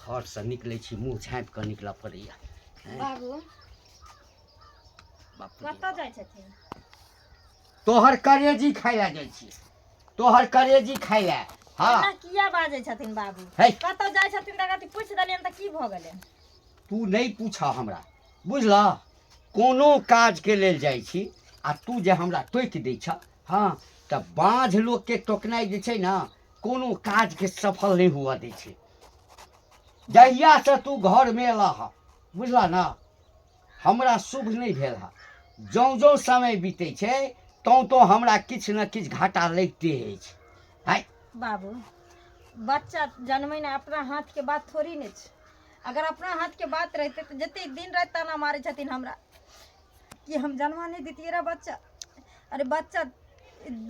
घरसँ निकलै छी मुँह झाँपि कऽ निकलऽ पड़ैया। हैं? बाबू, बाप रे। कतऽ जाइ छथिन? तोहर करेजी खाय लए जाइ छी, तोहर करेजी खाय लए। हँ। एना किया बाजै छथिन बाबू? है। कतऽ जाइ छथिन तऽ कथी पूछि देलियनि तऽ की भऽ गेलै? तू नहि पूछ हमरा, बुझलह? कोनो काजके लेल जाइ छी आ तू जे हमरा टोकि दै छह, हँ, तऽ बाँझ लोकके टोकनाइ जे छै ने, कोनो काजके सफल नहि हुअ दै छै। जहियासँ तू घरमे एलह हँ, बुझलह ने, हमरा शुभ नहि भेल हँ। जौँ जौँ समय बीतै छै तौँ तौँ हमरा किछु ने किछु घाटा लगिते अछि। है। बाबू, बच्चा जन्मेनाइ अपना हाथके बात थोड़ी ने छै। अगर अपना हाथके बात रहितै तऽ जते दिन राति ताना मारै छथिन हमरा कि हम जन्मा नहि दैतियै रहए बच्चा। अरे, बच्चा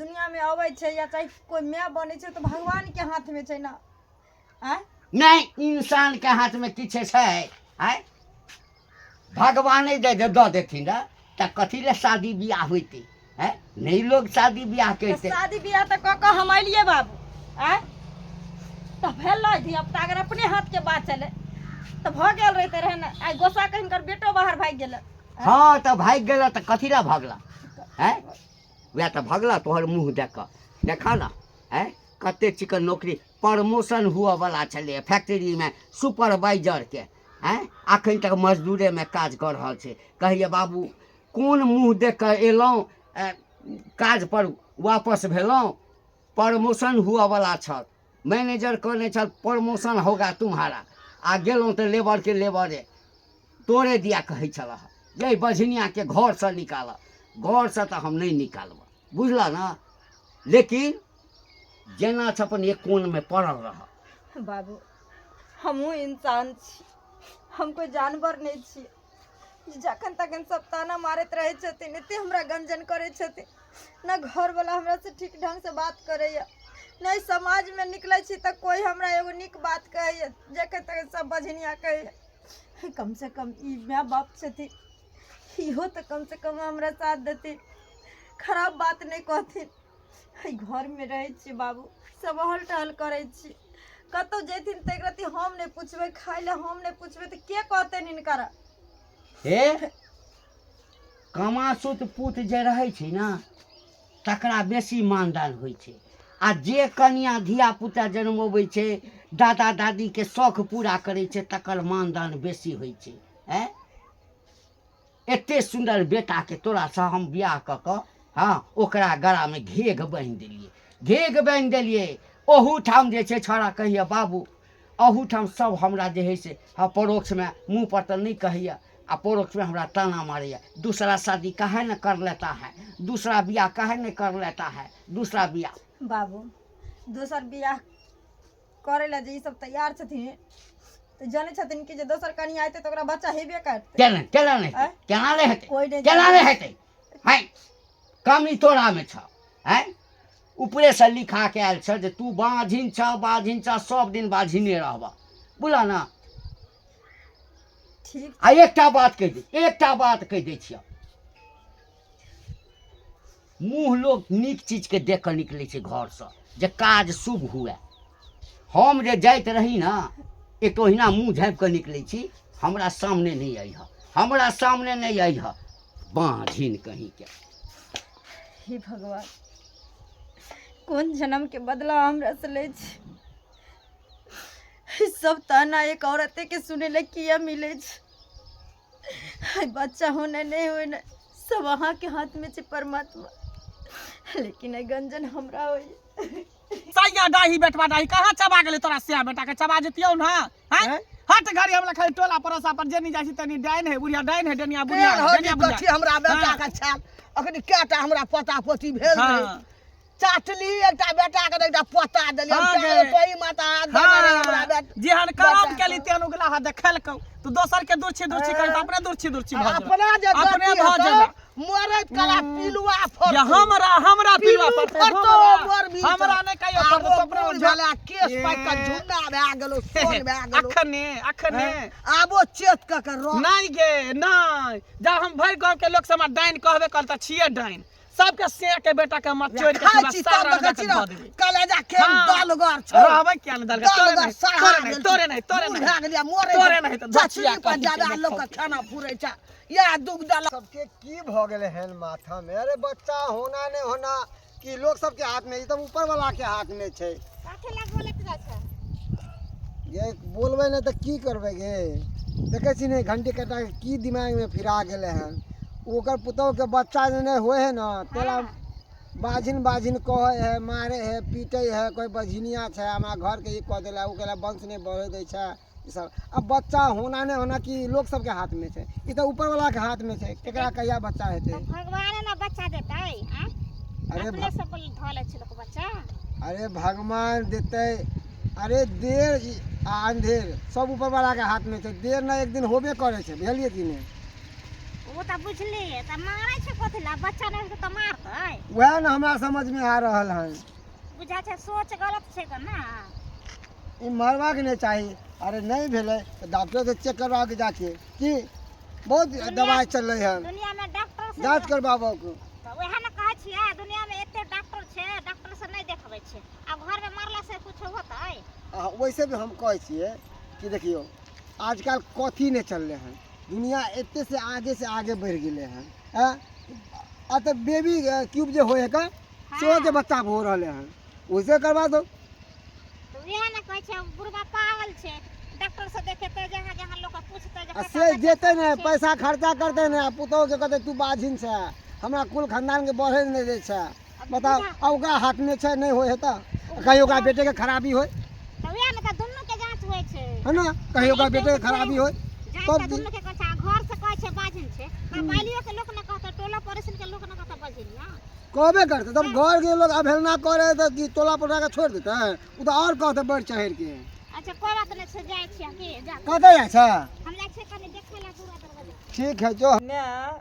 दुनियामे अबै छै या चाहे कोइ माय बनै छै तऽ भगवानके हाथमे छै ने। आँय? नहि, इंसानके हाथमे किछु छै? आँय, भगवाने जे दऽ देथिन रह तऽ कथी लए शादी बियाह होइतै? आँय, नहि लोग शादी बियाह तऽ करितै। शादी बियाह तऽ कऽ कऽ हम एलियै बाबू। आँय, तऽ भेलै धिया पुता। अगर अपने हाथके बात छलै तऽ भऽ गेल रहिते रहै ने। आइ गोसा कऽ हिनकर बेटो बाहर भागि गेलै। हँ, तऽ भागि गेल तऽ कथी लए भगला? आँय, वएह तऽ भगला तोहर मुँह देख कऽ। देखा ने, आँय, कते चिकन नौकरी प्रमोशन हुअवला छलै फैक्ट्रीमे सुपरवाइजरके, आँय, अखन तक मजदूरेमे काज कऽ रहल छै। कहैए बाबू, कोन मुँह देख कऽ एलहुँ, काजपर वापस भेलहुँ? प्रमोशन हुअवला छल, मैनेजर कहने छल प्रमोशन होगा तुम्हारा, आ गेलहुँ तऽ लेबरके लेबरे। तोरे दिया कहै छलह जे बझनियाके घरसँ निकालऽ। घरसँ तऽ हम नहि निकालबह, बुझलह ने, लेकिन जेना छै अपन एक कोनमे पड़ल रह। बाबू, हमहूँ इंसान छी, हम कोइ जानवर नहि छी। जखन तखन सब ताना मारैत रहै छथिन, एते हमरा गंजन करै छथिन ने। घरवला हमरासँ ठीक ढङ्गसँ बात करैए नहि, समाजमे निकलै छी तऽ कोइ हमरा एगो नीक बात कहैए? जखन तखन सब बझनिया कहैए। कमसँ कम ई माय बाप छथिन, इहो तऽ कमसँ कम हमरा साथ देथिन, खराब बात नहि कहथिन। एहि घरमे रहै छी बाबू, सब अहल टहल करै छी। कतहु जेथिन तऽ एक रत्ती हम नहि पुछबै, खाय लए हम नहि पुछबै तऽ के कहतनि हिनकरा? हे, कमासुत पूत जे रहै छै ने, तकरा बेसी मानदान होइ छै, आ जे कनिया धियापुता जनमबै छै, दादा दादीके शौख पूरा करै छै, तकर मानदान बेसी होइ छै। आँय, एते सुन्दर बेटाके तोरासँ हम बियाह कऽ कऽ, हँ, ओकरा गरामे घेघ बान्हि देलियै, घेघ बान्हि देलियै। ओहूठाम जे छै छौड़ा कहैए बाबू, अहूठाम सब हमरा जे हइ से, हँ, परोक्षमे, मुँहपर तऽ नहि कहैए, आ परोक्षमे हमरा ताना मारैए, दूसरा शादी काहे ने कर लेता है, दूसरा बियाह काहे ने कर लेता है, दूसरा बियाह। बाबू, दोसर बियाह करै लए जे ई सब तैयार छथिन तऽ जानै छथिन कि जे दोसर कनिया एतै तऽ ओकरा बच्चा हेबे करतै? केना, केना नहि हेतै? आँय? केना नहि हेतै? कोइ नहि केना जानै। नहि हेतै? हैं, कमी तोरामे छ? हैं, ऊपरेसँ लिखा के आयल छ जे तू बाझिन छ, बाझिन छ, सब दिन बाझिने रहबह, बुझल ने? ठीक। आ एकटा बात कहि दै, एकटा बात कहि दै छियह, मुँह लोक नीक चीजके देख कऽ निकलै छै घरसँ जे काज शुभ हुए। हम जे जाइत रही ने, एक ओहिना मुँह झाँपि कऽ निकलै छी। हमरा सामने नहि अइह, हमरा सामने नहि अइह, बाँझिन कहींके। हे भगवान, कोन जन्म के बदला हमरा से लै छी? सब ताना एक औरते के सुनै लए किया मिलै छै? बच्चा होने नहि होने सब अहाँके हाथमे छै परमात्मा, लेकिन एहि गंजन हमरा होइए। सैया डाही बेटवा डाही कहाँ चबा गेलै तोरा? सिया बेटा के चबा जेतियौ ने। हैं, हट घड़ी हमरा खाली टोला पड़ोसा पर जे नहीं जाइ छी तनी डाइन है बुढ़िया, डाइन है, डनिया बुढ़िया, केहन हो डनिया जे बुढ़िया। कथी हमरा बेटा हाँ। के छाल अखनी कएटा हमरा पोता पोती भेल हाँ। रहे, चाटली एकटा बेटा के, एकटा पोता देलियै। हाँ हम गे। चाहे तोही माता हाथ देने रहे हमरा बेटा। जेहन करम बेटा केली तेहन उगला हा देखलकौ। तू दोसर के दुर्छी दुर्छी करी तऽ अपने दुर्छी दुर्छी भऽ जेबे। अपना जे अपने गति भऽ हेतौ, जेबे। मरैत कला पिलुआ जे फड़तौ। हमरा हमरा पिलुआ पिल्लू पड़तै, फड़तौ हमरा बर बीच। हमरा नहि कहियो आब पड़तौ, ओ तो अपने बूढ़ झ- भेलै, केश पाकि कऽ ए। झुन्ना भए गेलौ, सोन भए गेलौ। अखने अखने हैं? आबो चेत कऽ के रह। नहि गे नहि, जब हम भरि गाँव के लोक सब हमरा डाइन कहबे करल तऽ छियै डाइन। सबके से के बेटा के मचोड़ के खाइ छी तब सारा देखै छी धऽ ने देबै। कलेजा केहन हाँ। दलगर छौ। रहबै किया नहि दलगर? तोरे दलगर नहि, सढ़ा तोरे नहि, गेल तोरे छी। नहि, तोरे बूढ़ नहि। भए गेलियै, मरै तोरे छै। नहि तऽ चचरी धचिया पर कथी के ज्यादा देखौ। लोकके खाना फुरै छै इएह दुख दल सबके की भऽ गेलै हन माथामे। अरे बच्चा होना नहि होना कि लोक सबके हाथमे, ई तऽ ऊपर वाला के हाथमे छै। कथी लए बोलैत जाइ छै? ये बोलबै नहि तऽ की करबै गे? देखै छी ने घंटी कटा के की दिमागमे फिरा गेलै हन। ओकर पुतोहुके बच्चा जे नहि होइ है ने, तेला बाझिन बाझिन कहै है, मारै है, पीटै है। कोइ बझिनिया छै, हमरा घरके ई कऽ देला, ओ केला, वंश नहि बढ़ै दै छै ई सब। अब बच्चा होना नहि होना कि लोक सबके हाथमे छै? ई तऽ ऊपर वालाके हाथमे छै, केकरा कहिया बच्चा हेतै। तऽ भगवाने ने बच्चा देतै आँय? अरे अपने से बोल धऽ लै छै लोक बच्चा। अरे भगवान देतै। अरे देर आ अन्धेर सब ऊपर वालाके हाथमे छै। देर ने एक दिन होबे करै छै, बुझलियै कि नहि? ओ तऽ बुझलियै, तऽ मारै छै कथी लए? बच्चा नहि हेतै तऽ मारतै? वएह ने हमरा समझमे आ रहल हन। बुझाइ छै सोच गलत छै तऽ ने। ई मरबाक नहि चाही। अरे नहि भेलै तऽ डॉक्टरसँ चेक करबाके जाके की बहुत दवाइ चललै हन। दुनियामे डॉक्टर से जाँच करबाबऽ। तऽ उएह ने कहै छियै, दुनियामे एते डॉक्टर छै, डॉक्टर से नहि देखबै छै। आब घरमे मारला से कुछो होतै? आ वैसे भी हम कहै छियै कि देखियौ, आजकल कथी नहि चललै हन, दुनिया एते से आगे से आगे बढ़ि गेलै हन। आँय, आ तऽ बेबी क्यूब जे होइ है का, सेहो के बच्चा हो रहलै हन, वैसे करवा दो। तऽ उएह ने कहै छै, बुढ़बा पागल छै। डॉक्टर से देखेतै, जहाँ जहाँ लोक पूछतै जे आ कतऽ से बच्चा जेतै ने छै। पैसा खर्चा करतै ने, आ पुतोहुके कहतै तू बाझिन छै, हमरा कुल खानदानके बढ़ै नहि दै छै। बताउ, आ ओकरा हाथमे छै, नहि होइ है तऽ कहीं ओकरा बेटेके खराबी होइ। तऽ उएह ने, तऽ दुनूके जाँच होइ छै। है ने, कहीं ओकरा बेटेके खराबी होइ। जाँच तब तऽ दुनूके कहै छै। आ घर से कहै छै बाझिन छै, तऽ बालियो के लोक ने कहतै, टोलो पड़ोसिन के लोक ने कहतै बाझिन? कहबे करतै। तब घरके लोग अवहेलना करे तऽ की टोला पड़ोसा छोड़ि देतै? ओ तऽ आओर कहतै बढ़ि चढ़ि के। अच्छा, कोइ बात नहि छै, जाइ छियै की जा। कतऽ जाइ छै? हम जाइ छियै कनि देखै लए दूरा दरवाजा। ठीक है, जो। माय,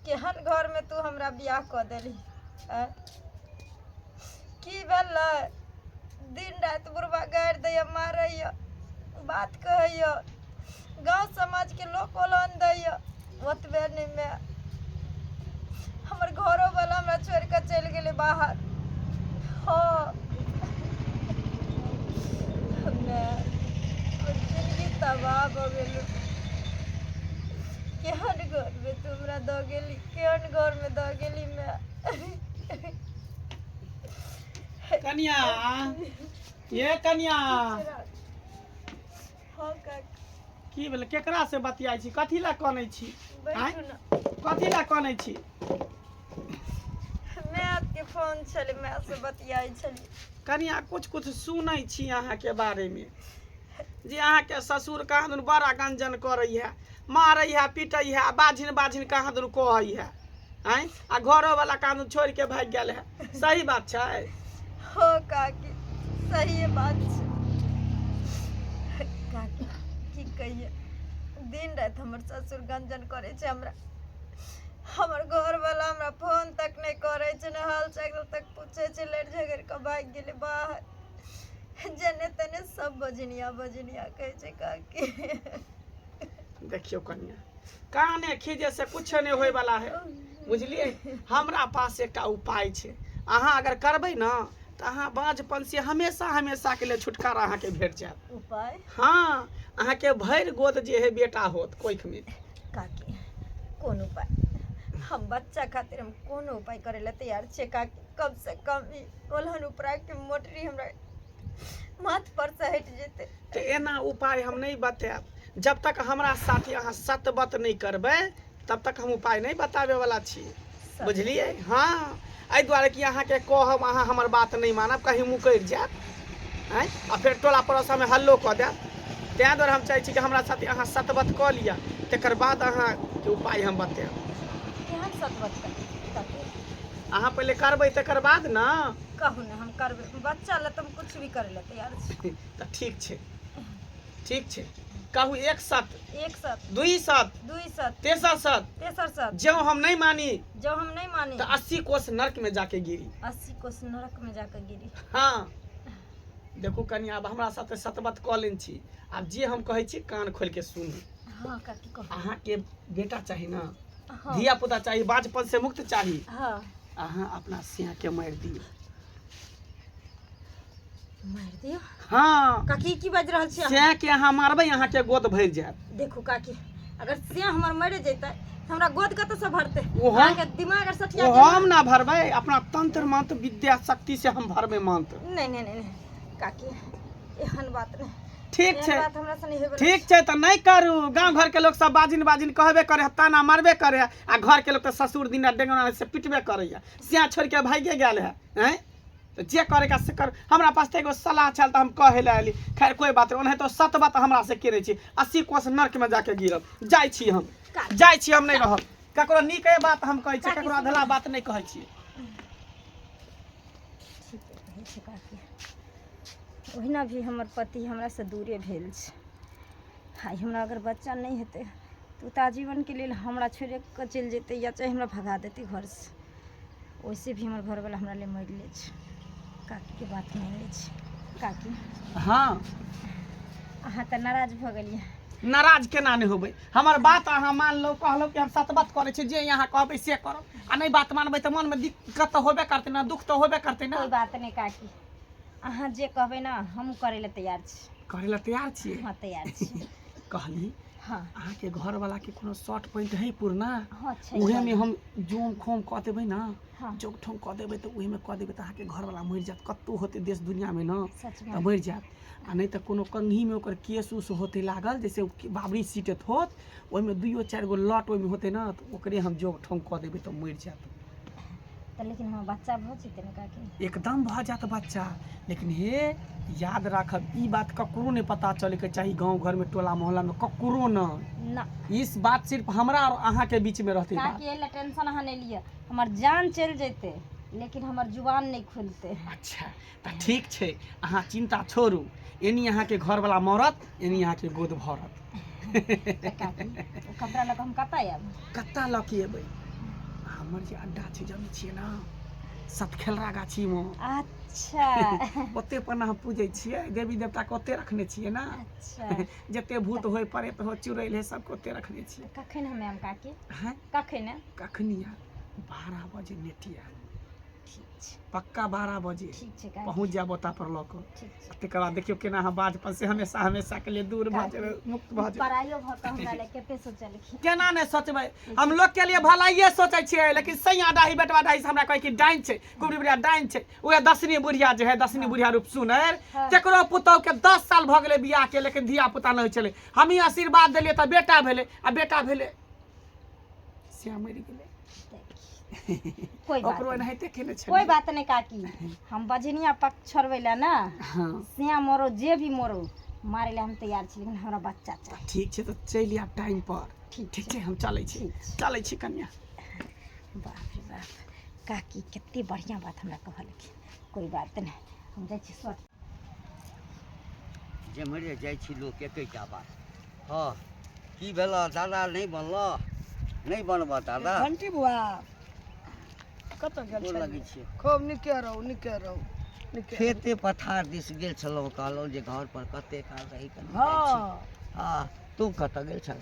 केहन घरमे तू हमरा बियाह कऽ देलही आँय? की भेलै? दिन राति बुढ़बा गारि दैए, मारैए, बात कहैए, गाँव समाजके लोक ओलहन दैए। ओतबे नहि माय, हमर घरोवला हमरा छोड़ि कऽ चलि गेलै बाहर। हँ माय, हमर जिनगी तबाह भऽ गेलै। केहन घरमे तू हमरा दऽ गेली, केहन घरमे दऽ गेली माय। कनिया, ये कनिया। हँ काका। की भेलै? केकरा से बतियाइ छी? कथी लए कनै छी? आँय? बैठू ने। कथी लए कनै छी? मायके फोन छलै, माय से बतियाइ छलियै। कनिया, कुछ कुछ सुनै छी अहाँके बारेमे जे अहाँके ससुर कहाँ दुन बड़ा गंजन करै है, मारै है, पीटै है, बाझिन बाझिन कहाँ दुन कहै है। आँय, आ घरोवला कहाँ दुन छोड़ि के भागि गेल है, सही बात छै? हँ काकी, सहिए बात छै। काकी, की कहिए, दिन राति हमर ससुर गंजन करै छै हमरा। हमर घरवला हमरा फोन तक नहि करै छै, ने हाल चाल तक पूछै छै। लड़ि झगड़ि कऽ भागि गेलै बाहर। जेने तेने सब बजनिया बजनिया कहै छै काकी। देखियौ कनिया, काने खीजे से कुछ नहि होय वाला है, बुझलियै? हमरा पास एकटा उपाय छै, अहाँ अगर करबै ने तऽ अहाँ बाँझपन से हमेशा हमेशा के लिए छुटकारा अहाँके भेट जायत। उपाय? हाँ, अहाँके भरि गोद जे है बेटा होत कोखिमे। काकी, कोन उपाय? हम बच्चा खातिर हम कोनो उपाय करै लए तैयार छियै काकी। कम से कम ई ओलहन उपरा के मोटरी हमरा माथ पर से हटि जेतै। तऽ एना उपाय हम नहि बतायब। जब तक हमरा साथे अहाँ सतबत नहि करबै, तब तक हम उपाय नहि बताबै वाला छी, बुझलियै? हाँ, एहि दुआरे कि अहाँके कहब, अहाँ हमर बात नहि मानब, कहीं मुकरि जायब, आँय, आ फेर टोला पड़ोसामे हल्लो कऽ देब। ताहि दुआरे हम चाहै छी कि हमरा साथे अहाँ सतबत कऽ लिअ, तकर बाद अहाँके उपाय हम बतायब। केहन सतबत काकी? अहाँ पहिले करबै, तकर बाद ने। कहू ने, हम करबै। बच्चा लए तऽ हम कुछ भी करै लए तैयार छी। तऽ ठीक छै, ठीक छै, कहू, एक सत। एक सत। दुई सत। दुई सत। तेसर सत। तेसर सत। ज्यों हम नहीं मानी। जब हम नहीं मानी। तो 80 कोस नरक में जाके गिरी। 80 कोस नरक में जाके गिरी। हाँ, देखू कनि, आब हमरा साथे सतबत कऽ लेने छी, आब जे हम कहै छी कान खोलि के सुनू। हाँ काकी, कहू। अहाँके बेटा चाही ने? हाँ। धिया पुता चाही, बाँझपन से मुक्त चाही। हाँ। अहाँ अपना सिया के मारि दियौ। मारि दियौ? हाँ। काकी, की बाजि रहल छी अहाँ? सिया के अहाँ मारबै, अहाँके गोद भरि जायत। देखू काकी, अगर से हमर मरि जेतै तऽ हमरा गोद कतऽसँ भरतै? ओ हम- अहाँके दिमाग आर सठिया ओ गेल? हम ना भरबै, अपना तंत्र मंत्र विद्या शक्ति से हम भरबै मंत्र। नहि नहि नहि नहि काकी, एहन बात नहि। ठीक एहन छै। बात हमरा से नहि होइवला। ठीक छै, तऽ नहि करू। गाँव घरके लोक सब बाजिन बाजिन कहबे करे है, ताना मारबे करे है, आ घरके लोक तऽ ससुर दिन डेंगना से पिटबे करैया, सिया छोड़ि के भागिए गेल है। आँय, तऽ जे करे से कर। हमरा पास तऽ एगो सलाह छल तऽ हम कहै लए एली। खैर, कोइ बात नहि, ओनाहितो सत बात हमरा से केने छी, 80 कोस नर्कमे जाके गिरब। जाइ छी हम, जाइ छी हम, नहि रहब ककरो। नीके बात हम कहै छी, ककरो अधला बात नहि कहै छी। ठीक कहै छै काकी। ओहिना भी हमर पति हमरासँ दूरे भेल छै। आइ हमरा अगर बच्चा नहि हेतै तऽ ओ तऽ आजीवनके लेल हमरा छोड़ि कऽ चलि जेतै या चाहे हमरा भगा देतै घरसँ। ओइसे भी हमर घरवला हमरा लेल मरले छै। काकीके बात मानि लै छी। काकी। हँ। अहाँ तऽ नाराज भऽ गेलियै। नाराज केना नहि होबै? हमर बात अहाँ मानलहुँ, कहलहुँ कि हम सतबत करै छी, जे अहाँ कहबै से करब, आ नहि बात मानबै तऽ मनमे दिक्कत तऽ होबे करतै ने, दुःख तऽ होबे करतै ने। कोइ बात नहि काकी, अहाँ जे कहबै ने हम करै लए तैयार छी। करै लए तैयार छियै? हँ, तैयार छी। कहली। हँ। अहाँके घरवला के कोनो शर्ट पैंट है पुरना? हँ, छै। उहेमे हम जोम खोम कऽ देबै ने। हँ। जोग ठोम कऽ देबै तऽ ओहिमे कऽ देबै तऽ अहाँके घरवला मरि जायत। कतहु होतै देश दुनिआँमे ने सचमे? तऽ मरि जायत। आ नहि तऽ कोनो कंघीमे ओकर केस उस होतै लागल, जैसे ओ बाबरी सीटैत होत, ओहिमे दुइयो चारि गो लट ओहिमे होतै ने, तऽ ओकरे हम जोग ठोम कऽ देबै तऽ मरि जायत। तऽ लेकिन हमर बच्चा भऽ जेतै ने काकी? एकदम भऽ जायत बच्चा, लेकिन हे याद राखब, ई बात ककरो नहि पता चलैके चाही, गाँव घरमे, टोला मोहल्लामे ककरो न। ना। इस बात सिर्फ हमरा आओर अहाँके बीचमे रहतै बात। काकी, एहि लए टेंशन अहाँ नहि लिअ। हमर जान चलि जेतै लेकिन हमर जुबान नहि खुलतै। अच्छा, तऽ ठीक छै, अहाँ चिन्ता छोड़ू। एनी अहाँके घरवला मरत, एनी अहाँके गोद भरत। तऽ काकी, ओ कपड़ा लऽ कऽ हम कतऽ आयब? कत्ता लऽ के एबै? हमर जे अड्डा छै, जनै छियै ने, सतखेलरा गाछीमे। अच्छा। ओते पर ने हम पूजै छियै, देवी देवताके ओते रखने छियै ने। अच्छा। जते भूत होय, प्रेत हो, चुड़ैल है, सबके ओते रखने छियै। कखन हम आयब काकी? हैं? कखन आयब? कखनी आयब? 12 बजे नेटी आयब। ठीक छै। पक्का 12 बजे। ठीक छै काकी। पहुँच जायब ओतऽ पर लऽ कऽ। ठीक छै। तकर बाद देखियौ केना अहाँ बाजपन से हमेशा हमेशा के लिए दूर भऽ जेबै, मुक्त भऽ जेबै। पढ़ाइयो भऽ कऽ हमरा लए कते सोचलखिन। केना नहि सोचबै? हम लोग के लिए भलाइए सोचै छियै, लेकिन सैया डाही बेटवा डाही से हमरा कहै कि डाइन छै, कुबरी बुढ़िया डाइन छै। उएह दसनी बुढ़िया जे है, दसनी बुढ़िया रूप सुनर, तेकरो पुतहु के 10 साल भऽ गेलै बियाह के, लेकिन धिया पुता नहि होइ छलै। हमही आशीर्वाद देलियै तऽ बेटा भेलै, आ बेटा भेलै से मरि गेलै। कोई बात ओकरो नहि। एनाहिते केने कोई छलियै। बात नहि काकी, हम बजनिया पक छोड़बै लए ना। हँ। सिया मरो, जे भी मरो, मारै लए हम तैयार छी, लेकिन हमरा बच्चा चाही। ठीक छै, तऽ चलि आयब टाइम पर। ठीक। ठीक छै, हम चलै छी। ठीक छै। चलै छी कन्या। बाप रे बाप, काकी कते बढ़िआँ बात हमरा कहलखिन। कोई बात नहि, हम जाइ छी शर्ट जेम्हरे जाइ छी लोक एकेटा बात। हँ, की भेलऽ दादा? नहि बनलऽ? नहि बनबऽ दादा? घंटी बुआ, कतऽ गेल गोर छलियै? लगै छियै। खूब नीके रहू, नीके रहू, नीके रहू। खेते पथार दिस गेल छलहुँ, कहलहुँ जे घर पर कते काल रही, कनि जाइ छी। हँ। हँ, तू कतऽ गेल छल?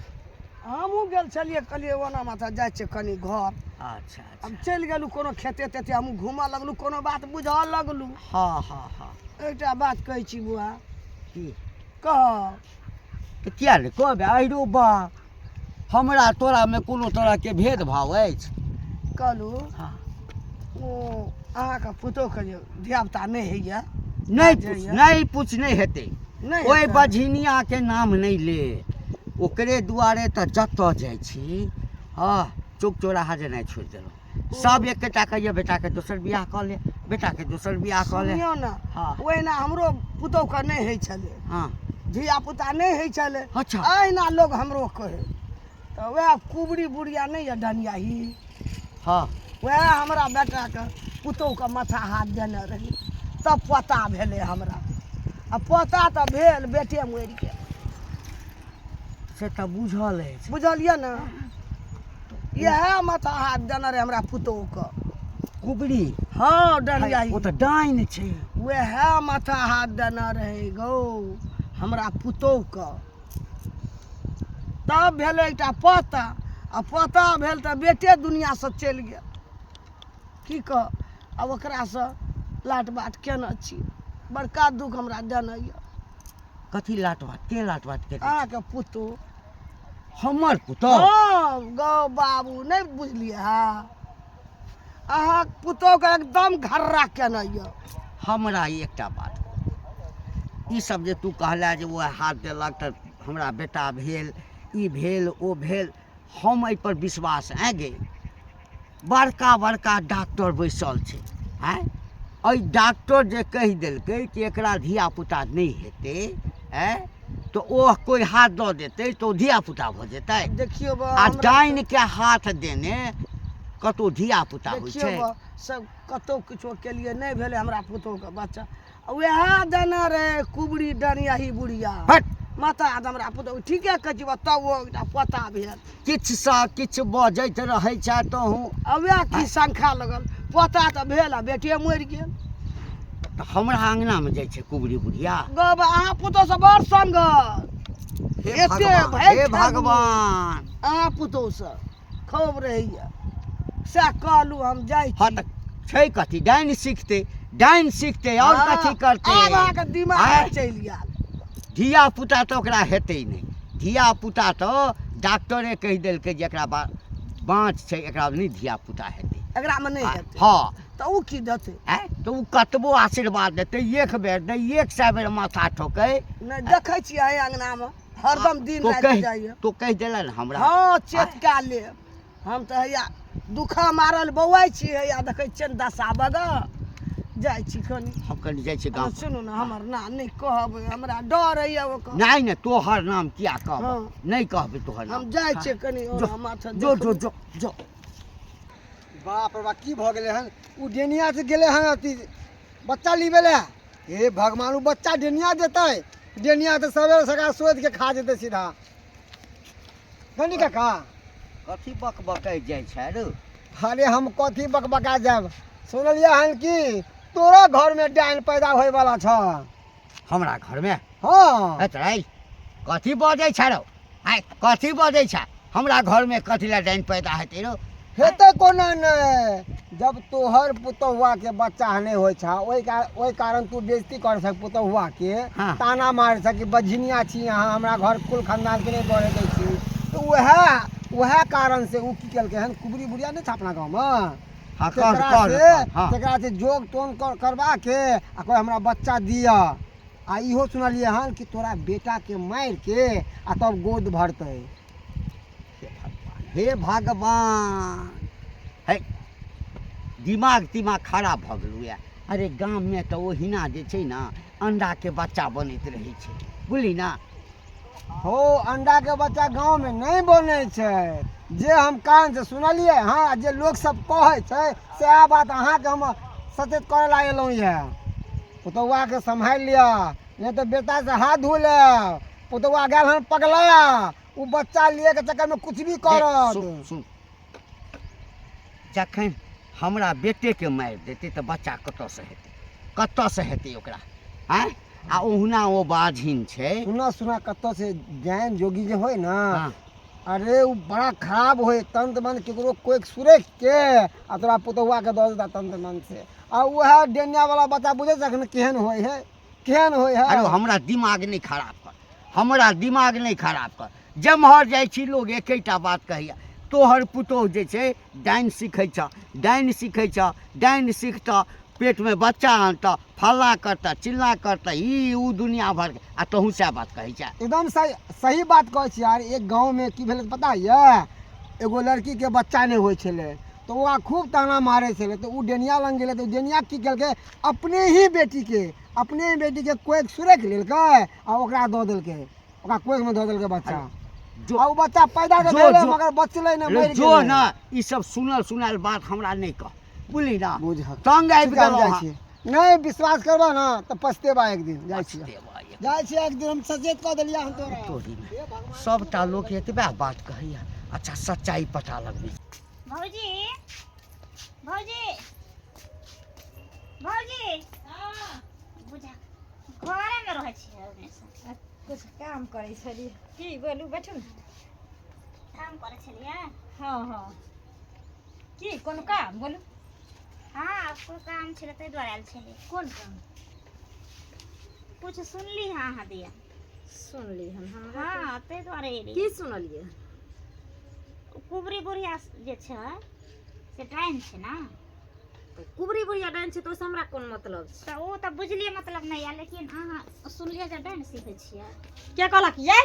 हमहूँ गेल छलियै, कहलियै ओना माथा जाइ छियै कनि घर। अच्छा। हम अच्छा। चलि गेलहुँ कोनो खेते तेते, हमहूँ घूमऽ लगलहुँ, कोनो बात बुझऽ लगलहुँ। हँ हँ हँ एकटा बात कहै छी बुआ। की? कह। तऽ किया नहि कहबै? आहिरो बा, हमरा तोरामे कोनो तरहके भेदभाव अछि? कहलहुँ, हँ। ओ अहाँके पुतोहके जे धियापुता नहि होइए। नहि पूछ, नहि पूछ, नहि हेतै। नहि ओहि हेतै? बझिनियाके नाम नहि ले। ओकरे दुआरे तऽ जतऽ जाइ छी, हँ, चौक चौराहा जेनाइ छोड़ि देलहुँ। सब एकेटा कहैए, बेटाके दोसर बियाह कऽ ले, बेटाके दोसर बियाह कऽ ले। सुनियौ ने। हँ। ओहिना हमरो पुतोहके नहि होइ छलै। हँ। धियापुता नहि होइ छलै। अच्छा। अहिना लोग हमरो कहै, तऽ वएह कुबरी बुढ़िया नहि यऽ डनियाही? हँ। वएह हमरा बेटाके पुतोहके माथा हाथ देने रही, तब पोता भेलै हमरा। आ पोता तऽ भेल, बेटे मरि गेल। से तऽ बुझल अछि। बुझलियै ने, इएह माथा हाथ देने रहै हमरा पुतोहके। कुबरी? हँ, डनियाही। ओ तऽ डाइन छै। वएह माथा हाथ देने रहै गौ हमरा पुतोहके, तब भेलै एकटा पोता। आ पोता भेल तऽ बेटे दुनिआँसँ चलि गेल। की कहब, आब ओकरासँ लाट बाट केने छी। बड़का दुःख हमरा देने यऽ। कथी लाट बात के लाट बात के? अहाँके पुतोह। हमर पुतोह? हँ गौ बाबू, नहि बुझलियै? हँ, अहाँके पुतोहके एकदम घर्रा केने यऽ। हमरा एकटा बात, ई सब जे तू कहला जे ओ हाथ देलक तऽ हमरा बेटा भेल, ई भेल ओ भेल, हम एहिपर विश्वास आइ गे? बड़का बड़का डॉक्टर बैसल छै। आँय, एहि डॉक्टर जे कहि देलकै कि एकरा धियापुता नहि हेतै, आँय, तऽ ओ कोइ हाथ दऽ देतै तऽ ओ धियापुता भऽ जेतै? देखियौ बा, आ हमरा डाइनके हाथ देने कतहु धियापुता होइ देखियौ छै? बा, सब कतहु किछो केलियै नहि भेलै हमरा पुतोहुके बच्चा। आ उएह देने रहै कुबरी डनियाही बुढ़िया। हट। माता हमरा पुतोहु ठीके कहै छी बा, तब ओ एकटा पोता भेल। किछुसँ किछु बजैत रहै छै तहूँ। आ उएह की शंखा लगल, पोता तऽ भेल आ बेटे मरि गेल। तऽ हमरा अङ्गनामे जाइ छै कुबरी बुढ़िया? गौ बा, अहाँ पुतोहु से बड़ संगत। हे एते भगवान, भरि हे ठेहुन। भगवान, अहाँ पुतोहु से खूब रहैया, सएह कहलहुँ, हम जाइ हँ छी। तऽ छै कथी? डाइन सिखतै, डाइन सिखतै आओर हँ, कथी करतै? आब अहाँके दिमाग आँय? चलि आयल। धिया पुता तऽ ओकरा हेतै नहि। धिया पुता तऽ डॉक्टरे कहि देलकै जे एकरा बाँच छै, एकरा नहि धिया पुता हेतै। एकरामे नहि हेतै? हँ। तऽ ओ की देतै? आँय, तऽ ओ कतबो आशीर्वाद देतै, एक बेर नहि 100 बेर माथा ठोकै। नहि देखै छियै एहि अङ्गनामे हरदम दिन तो राति कहि जाइए। तो कहि देलन हमरा? हँ, चेत कए लेब। हम तऽ हैया दुखा मारल बौआइ छी, हैया देखै छियनि दशा बगऽ जाइ छी कनि। हम कनि जाइ छी गाम। सुनू ने, हमर नाम नहि कहबै, हमरा डर होइए ओकर। नहि नहि, तोहर नाम किया कहब? हँ। नहि कहबै तोहर नाम। हम जाइ छियै कनि जो, माथा। जो जो जो जो। बाप रे बाप, की भऽ गेलै हन? ओ डेनिया से गेलै हन अथी बच्चा लिबे लए। हे भगवान, ओ बच्चा डेनिया देतै? डेनिया तऽ सवेरे सकाल सोधि के खा जेतै सीधा। गंडी काका। कथी बक बकै जाइ छै रो? अरे हम कथी बकबका जायब, सुनलियै हन कि तोरा घरमे डाइन पैदा होय वाला छ। हमरा घरमे? हँ। हे तोरा, कथी बजै छै रौ? आँय, कथी बजै छै? हमरा घरमे कथी लए डाइन पैदा हेतै रौ? हेतै कोना नहि, जब तोहर पुतहुआ के बच्चा नहि होइ छ, ओहि कारण तू बेइज्जती कर सक पुतहुआ के। हाँ। ताना मार सक कि बझिनिया छी अहाँ, हमरा घर कुल खानदान के नहि बढ़े दै छी, तऽ उएह उएह कारण से ओ की केलकै हन, कुबरी बुढ़िया नहि छै अपना गाँवमे? हँ, कर तेकरा कर से हँ, तेकरा से जोग टोन करवा के आ कोइ हमरा बच्चा दिअ। आ इहो सुनलियै हन कि तोरा बेटा के मारि के आ तब गोद भरतै। हे भगवान, हे दिमाग तिमाग खराब भऽ गेलौ यऽ। अरे गाममे तऽ ओहिना जे छै ने अंडाके बच्चा बनैत रहै छै, बुझली ने? हो, अंडा के बच्चा गाँव में नहीं बनै छै, जे हम कान से सुनलियै हँ, जे लोक सब कहै छै सएह बात अहाँके हम सचेत करै ला एलहुँ यऽ। पुतौआके सम्हारि लिअ, नहि तऽ बेटा से हाथ धो लेब। पुतौआ गेल हन पगला, ओ बच्चा लिए के चक्कर में कुछ भी देख, करत। सुन सुन, जखन हमरा बेटेके मारि देतै तऽ बच्चा कतऽसँ हेतै? कतऽसँ हेतै ओकरा? आँय, आ ओहुना ओ बाझिन छै। सुना सुना, कतऽ से जैन जोगी जे होय ना, हाँ। अरे ओ बड़ा खराब होय, तंत्र मंत्र केकरो कोइ सुरैख के आ तोरा पुतहुआ के दऽ देता तंत्र मंत्र से, आ उएह डेनिया वाला बच्चा बुझै छै अखन केहन होय है, केहन होय है। अरे हमरा दिमाग नहि खराब कर, हमरा दिमाग नहि खराब कर। जेम्हर जाइ छी लोग एकेटा बात कहैया, तोहर पुतोहु जे छै डाइन सीखै छ, डाइन सीखै छ, डाइन सीखतऽ पेटमे बच्चा आनतऽ, फल्लाँ करतऽ, चिल्लाँ करतऽ, ई ओ दुनिया भरके, आ तोहूँ सएह बात कहै छै। एकदम सही सही बात कहै छी यार। एक गाँवमे की भेलै पता यऽ? एगो लड़कीके बच्चा नहि होइ छलै, तऽ ओकरा खूब ताना मारै छलै, तऽ ओ डेनिया लग गेलै, तऽ डेनिया की केलकै, अपने ही बेटीके कोखि सुरैख लेलकै आ ओकरा दऽ देलकै, ओकरा कोखिमे दऽ देलकै बच्चा। जो आ ओ बच्चा पैदा तऽ जो भेलै जो मगर बचलै नहि, मरि जो गेलै। ने ई सब सुनल सुनायल बात हमरा नहि कह, बुझली ना? बुझ तंग आबि ठीक है, हम गेलहुँ जाइ हँ। छी। नहि विश्वास करबह ने तऽ पछतेबा एक दिन। जाइ छी। पछतेबा एक जाइ छी एक दिन, हम सचेत कऽ देलियै हन तोरा। तोरीमे सबटा लोक एतबे बात कहैया। अच्छा, सच्चाई पता लगबै छी। भौजी, भौजी, भौजी, बुझा घरेमे रहै छियै हमेशा? कुछ काम करै छलियै। की बोलू, बैठू ने। काम करै छलियै? हँ हँ की कोनो काम बोलू हँ कोइ काम छलै ताहि दुआरे आयल छलियै कोन काम कुछ सुनली हँ अहाँ दिया सुनली हम हमरा हँ ताहि दुआरे एली की सुनलियै कुबरी बुढ़िया जे छै से डाइन छै ने कुबरी बुढ़िया डाइन छै तऽ ओहिसँ हमरा कोन मतलब छै तऽ ओ तऽ बुझलियै मतलब नहि यऽ लेकिन अहाँ सुनलियै जे डाइन सीखै छियै के कहलक ये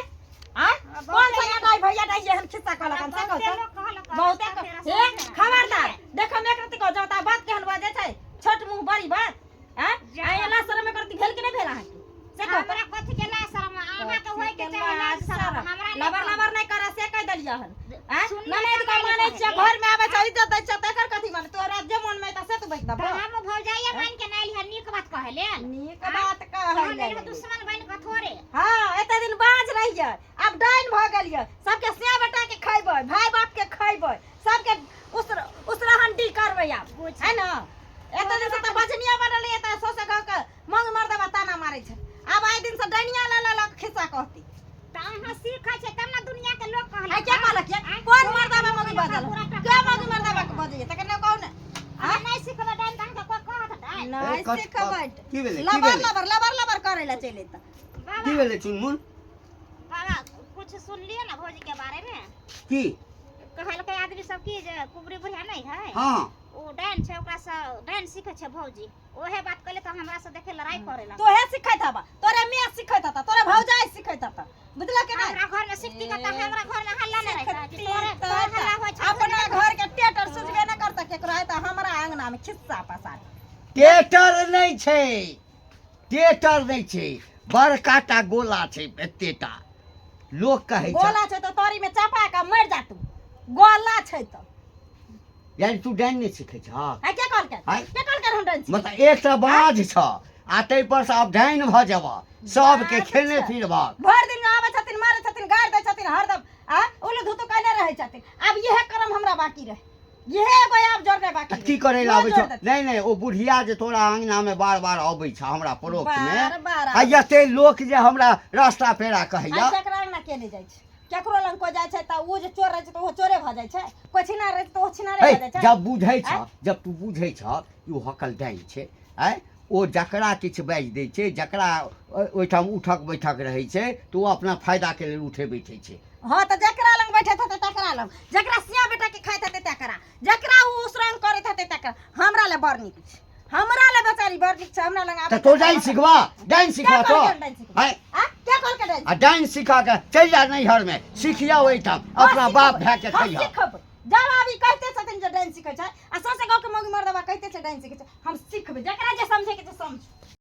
आँय कोन सा डाइ भैया डाइ एहन खिस्सा कहलक हन से कहू बहुते तऽ लोक कहलक बहुते हे खबरदार देखो मे एक रति कह जाता बात केहन बाजै छै छोट मुंह बड़ी बात आँय आइ एला शरम एक रति भेल कि नहि भेल अहाँके से कहू तऽ। हमरा कथी के लाज शरम अहाँके होय के चाही लाज शरम हमरा नहि लबर लबर नहि करे से कहि देलियै हन आँय सुनलियै ननैद के तऽ मानै नहि छियै कहै। घर मे आबै छै इज्जत दै छै तकर कथी माने तोरा जे मन मे एतऽ से तू बैठ तऽ देबो हम भौजाइया मान के नहि एलियै नीक बात कहै लेल नीक बात कहै हम लेल एलियै दुश्मन बनि कऽ थोड़े हाँ एते दिन बाज रहियै आब डाइन भऽ गेलियै सबके सिया बेटा के खैबै भाय बाप के खैबै सबके उसर उसरहंडी करबै आब है ना एते दिन से तऽ बजनिया बनल रहियै तऽ सौंसे गाँव के मंग मर्दबा ताना मारै छै आब आइ दिन से डाइनिया लऽ लऽ लऽ के खिस्सा कहती तऽ अहाँ सीखै छै तब ने दुनिया के लोक कहलक आ के कहलक ये कोन मर्दबा मगी बजल के मगी मर्दबा के बजैया तकर नाम कहू ने अहाँ नहि सिखबै डाइन तऽ अहाँके कोइ कहत डाइन नहि ए, कथ- सिखबै की भेलै, की लबर भेलै? लबर लबर लबर करै लए चलि एतऽ बाबा की भेलै चुनमुन बाबा कुछ सुनलियै ने भौजी के बारे में की कहलकै आदमी सब की जे कुबरी बुढ़िया नहि है हँ ओ डाइन छै ओकरा से डाइन सीखै छै भौजी ओहे बात कहले तऽ हमरा से देखे लड़ाई करे लग तोहे सिखैत हबा तोरे मियाँ सिखैत हता तोरे भौजाई सिखैत हता बुझलक कि नहि हमरा घर में सिखती के तऽ हमरा घर में हल्ला नहि रहै सिखती तोरे तऽ तोरे हल्ला होइ छै अपना घर के टेटर सुझबे नहि करता केकरो आय तऽ हमरा अंगना में खिस्सा पसार टेटर नहि छै टेटर नहि छै बड़का टा गोला छै एतेटा लोक कहै छै गोला छै तऽ तोरी में चपा के मरि जा तू गोला छै तऽ यानी तू डाइन नहि सीखै छह आ के कहलकै आँय? के कहलकै हम डाइन मतलब एकटा बाज छ आ ताहि पर से आब डाइन भऽ जेबह सबके बाज खेने छै। फिरबह भरि दिन आबै छथिन मारै छथिन गारि दै छथिन हरदम आ उल्लू धुतू कयने रहै छथिन आब इहे कर्म हमरा बाकी रहै इहे एगो आब जोड़ने बाकी तऽ की करै लए आबै जोड़ छौ देतै। नहि नहि ओ बुढ़िया जे तोरा अङ्गनामे बार बार अबै छ हमरा परोक्षमे बार बार आ एते लोक जे हमरा रास्ता पेड़ा कहैया आ केकरा अंगना के नहि जाइ छै केकरो लग कोइ जाइ छै तऽ ओ जे चोर रहै छै तऽ ओहो चोरे भऽ जाइ छै कोइ छिनार रहै छै तऽ ओहो छिनारे हे भऽ जाइ छै जब बुझै छ आँय? जब तू बुझै छ कि ओ हकल डाइन छै आँय ओ जकरा किछु बाजि दै छै जकरा ओहिठाम उठक बैठक रहै छै तऽ ओ अपना फायदाके लेल उठै बैठै छै हँ तऽ जकरा लग बैठैत हेतै तकरा लग जकरा सिया बेटाके खाइत हेतै तकरा जकरा ओ उसरंग करैत हेतै तकरा हमरा लए बड़ नीक छै हमरा लए बेचारी बड़ नीक छै हमरा लग आबै तऽ तो डाइन सिखबा डाइन सिखबा के तो कहलकै डाइन सिखबा? आँय आ के कहलकै डाइन आ डाइन सिखा के चलि जा नैहरमे सिखिया ओहिठाम हँ, अपना बाप सिखबै। भायके हम खइहा सिखबै जब आबी कहिते छथिन जे डाइन सिखै छै आ सौंसे गाँवके मौगी मर्दबा कहिते छै डाइन सिखै छै हम सिखबै जकरा जे समझैके छै समझ